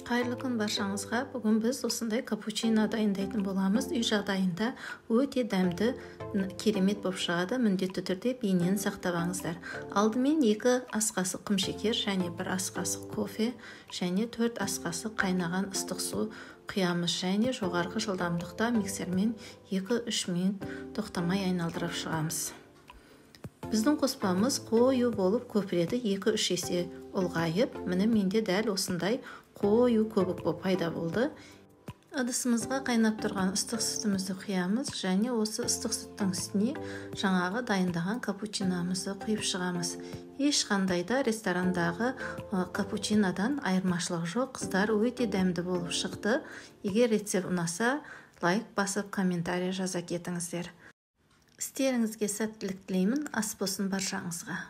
Қайырлы күн баршаңызға. Бүгін біз осындай капучино дайындайтын боламыз. Үй жағдайында өте дәмді, керемет болып шығады. Міндетті түрде бейнені сақтап алыңыздар. Алдымен 2 ас қасық құмшекер және 1 ас қасық кофе және 4 ас қасық қайнаған ыстық су құямыз және жоғарғы жылдамдықта миксермен 2-3 минут тоқтамай айналдырып шығамыз. Біздің қоспамыз қою болып көпіреді, 2-3 есе ұлғайып, міне менде дәл осындай қою көбік болып пайда болды. Ыдысымызға қайнап тұрған ыстық сүтімізді құямыз және осы ыстық сүттің үстіне жаңағы дайындаған капучиномызды құйып шығамыз. Ешқандай да ресторандағы капучинодан айырмашылық жоқ. Қыздар, өте дәмді болып шықты. Егер рецепт ұнаса, лайк басып, комментарий жаза кетіңіздер. Істеріңізге сәттілік тілеймін. Ас болсын баршаңызға.